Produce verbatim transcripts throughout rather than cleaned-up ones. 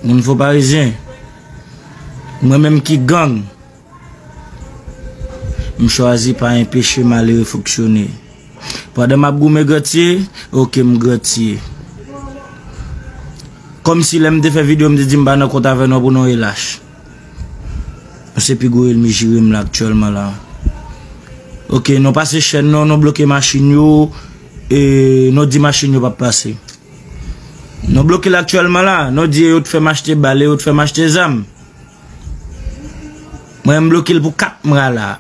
Moun fò parizyen, mwen menm ki gang, m chwazi pa enpeche malere fonksyone. Pandan m ap goumen grantye, oke, m grantye. Kòmsi lè m te fè videyo, m te di m pa nan kont avè nou pou nou relach. Se pi gwo ènmi jire m la aktyèlman la. Oke, nou pase chèn nou, nou bloke machin yo, e nou di machin yo p ap pase. Nou bloke l aktyèlman la, nou di yo t fè m achte bal, yo t fè m achte zam. Mwen, m bloke l pou kat mwa la.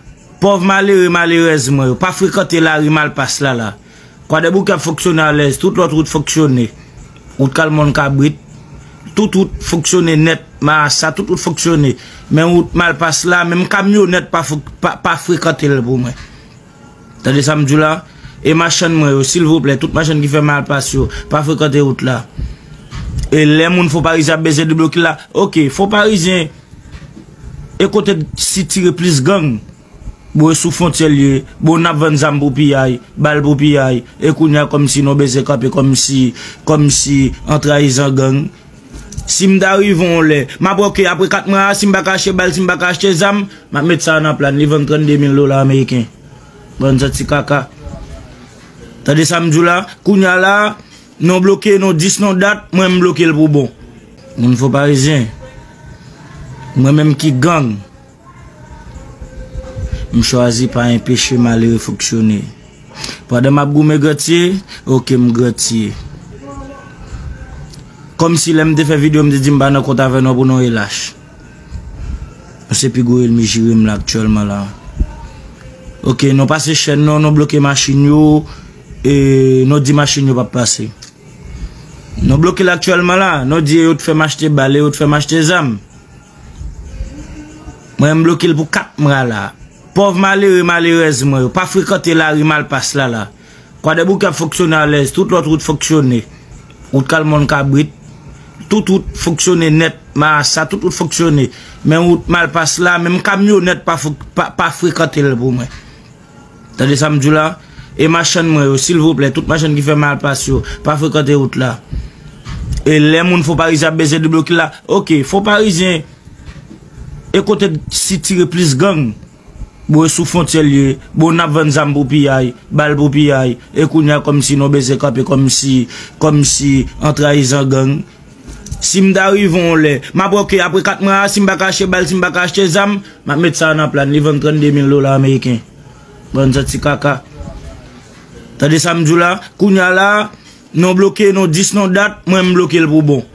Pòv malere, malerèz mwen yo, pa frekante lari Malpas la la. Kwadèboukè ap fonksyone alèz, tout lòt wout fonksyone. Wout Kalmòn Kabrit, tout wout fonksyone nèt, Marasa, tout wout fonksyone. Men wout Malpas la, menm kamyonèt pa fre-, pa, pa frekante l pou mwen. Tande sa m di w la? E machann mwen yo, silvouplè, tout machann ki fè Malpas yo, pa frekante wout la. E lè moun fò parizyen ap bezwen debloke la, oke, fò parizyen, e kote sitire plis gang? Bon, e sou fwontyè l ye. Bon, n ap vann zam pou piyay, bal pou piyay. E kounye a, kòmsi nou bezwen kanpe, kòmsi, kòmsi an trayizan gang. Si m ta rive yon lè, m ap wè, oke, apre kat mwa, si m pa ka achte bal, si m pa ka achte zam, m ap met sa nan plan, li vann trannde mil dola ameriken. Bann zanti kaka. Tande sa m di w la? Kounye a la, nou bloke, nou dis, nou dat, mwen m bloke l pou bon. Moun fò parizyen, mwen menm ki gang, m chwazi pa enpeche malere fonksyone. Pandan m ap goumen grantye, oke, m grantye. Kòmsi lè m te fè videyo, m te di m pa nan kont avè nou pou nou relach. Se pi gwo ènmi jire m la aktyèlman la. Oke, nou pase chèn nou, nou bloke machin yo, e nou di machin yo p ap pase. Nou bloke l aktyèlman la, nou di yo t fè m achte bal, yo t fè m achte zam. Mwen, m bloke l pou kat mwa la. Pòv malere, malerèz mwen yo, pa frekante lari Malpas la la. Kwadèboukè ap fonksyone alèz, tout lòt wout fonksyone. Wout Kalmòn Kabrit, tout wout fonksyone nèt, Marasa, tout wout fonksyone. Men wout Malpas la, menm kamyonèt pa fo-, pa, pa frekante l pou mwen. Tande sa m di w la? E machann mwen yo, silvouplè, tout machann ki fè Malpas yo, pa frekante wout la. E lè moun fò parizyen ap bezwen debloke la, oke, fò parizyen, e kote sitire plis gang? Bon, e sou fwontyè l ye. Bon, n ap vann zam pou piyay, bal pou piyay. E kounye a, kòmsi nou bezwen kanpe, kòmsi, kòmsi an trayizan gang. Si m ta rive yon lè, m ap wè, oke, apre kat mwa, si m pa ka achte bal, si m pa ka achte zam, m ap met sa nan plan, li vann trannde mil dola ameriken. Bann zanti kaka. Tande sa m di w la? Kounye a la, nou bloke, nou dis, nou dat, mwen m bloke l pou bon.